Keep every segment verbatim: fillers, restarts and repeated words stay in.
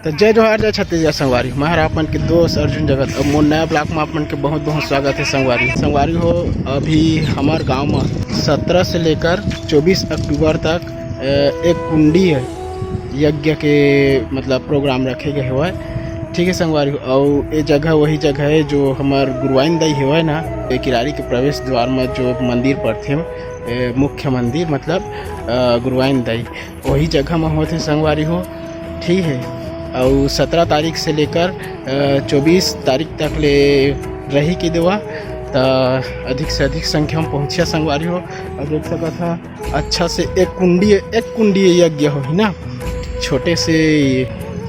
तो जय जोहार, जय छत्तीसगढ़ संगवारी, मैं हर आप मन के दोस्त अर्जुन जगत। अब मोर नया ब्लॉग में आप मन के बहुत बहुत स्वागत है संगवारी। संगवारी हो, अभी हमार गांव में सत्रह से लेकर चौबीस अक्टूबर तक, अ, एक कुंडी है यज्ञ के, मतलब, प्रोग्राम रखे गए हुआ है। ठीक है संगवारी हो, और ये जगह वही जगह है जो हमार गुरुवाइन दाई हुआ है ना, ये किरारी के प्रवेश द्वार में जो मंदिर पड़थे, ए, मुख्य मंदिर, मतलब, अ, गुरुवाइन दाई, वही जगह में होथे संगवारी हो। ठीक है, और सत्रह तारीख से लेकर, अ, चौबीस तारीख तक ले रही के देवा, त अधिक से अधिक संख्या में पहुँचिया संगवारी हो। और देख सकत हा, अच्छा से एक कुंडी, एक कुंडी यज्ञ होही ना, छोटे से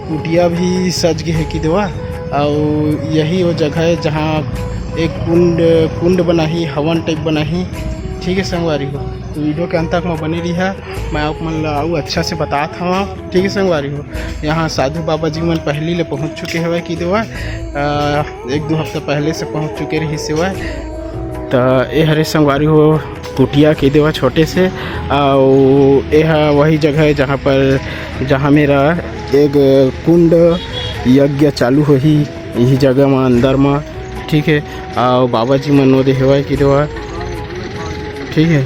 कुटिया भी सज गे है कि देवा। और यही वो जगह है जहाँ एक कुंड, कुंड बनाही, हवन टाइप बनाही। ठीक है संगवारी हो, तो वीडियो के अंत तक में बने रहिहा, मैं आप मन ला अउ अच्छा से बतात हवा। ठीक है संगवारी हो, यहाँ साधु बाबा जी मन पहली ले पहुँच चुके हवे कि देवा, अ, एक दो हफ्ता पहले से पहुँच चुके रहिस हवे। त ए हरे संगवारी हो कुटिया के देवा छोटे से, अउ ए ह वही जगह है जहाँ पर, जहाँ मेरा एक कुंड यज्ञ चालू होही, यही जगह में अंदर में। ठीक है, अउ बाबा जी मन ओ दे हवय कि देवा। ठीक है,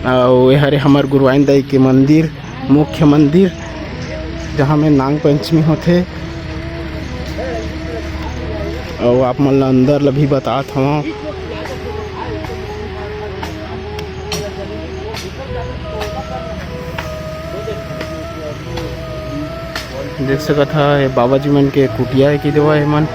अउ ए हरे हमर गुरुवाइन दाई के मंदिर, मुख्य मंदिर, जहाँ में नांग पंचमी होथे। अउ आप मन ला अंदर ला भी बतात हवं। देख सकत हा, ये बाबा जी मन के कुटिया है कि देवा, ये मन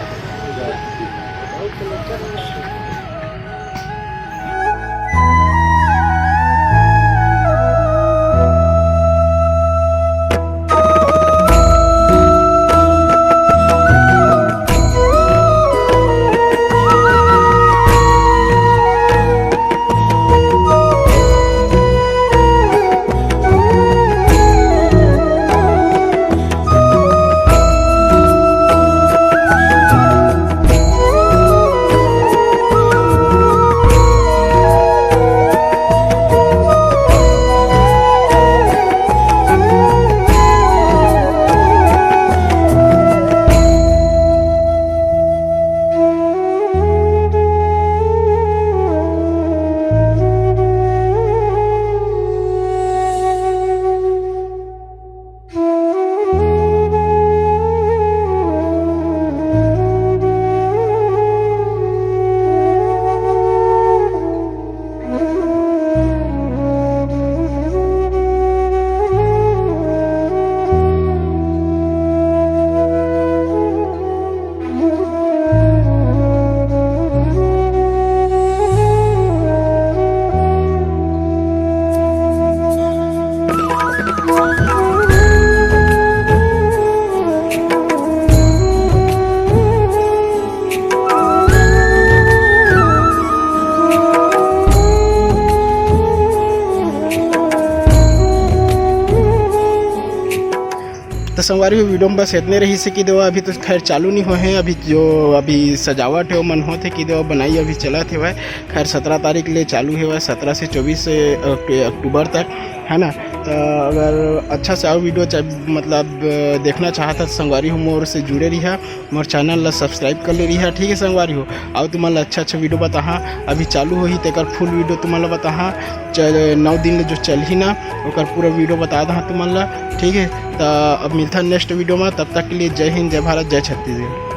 तो संगवारी हो, वीडियो में बस इतने रहिस हे कि देवा, अभी तो खैर चालू नहीं होए हैं, अभी जो अभी सजावट है वो मन होत हे कि देवा, बनाई अभी चलत हेवय। खैर सत्रह तारीख ले चालू हेवय, सत्रह से चौबीस अक-, अक्टूबर तक, है ना। तो अगर अच्छा से अउ वीडियो चा-, मतलब, देखना चाहत हा तो संगवारी हो, मोर से जुड़े रहिहा, मोर चैनल ला सब्सक्राइब कर ले रहिहा, ठीक है संगवारी हो। अउ तुमन ला अच्छा अच्छा वीडियो बताहा, अभी चालू होही तेकर फुल वीडियो तुमन ला बताहा, च-, नौ दिन ले जो चलही ना, ओकर पूरा वीडियो बता दहा तुमन ला, ठीक है। तो अब मिलता नेक्स्ट वीडियो में, तब तक के लिए जय हिंद, जय भारत, जय छत्तीसगढ़।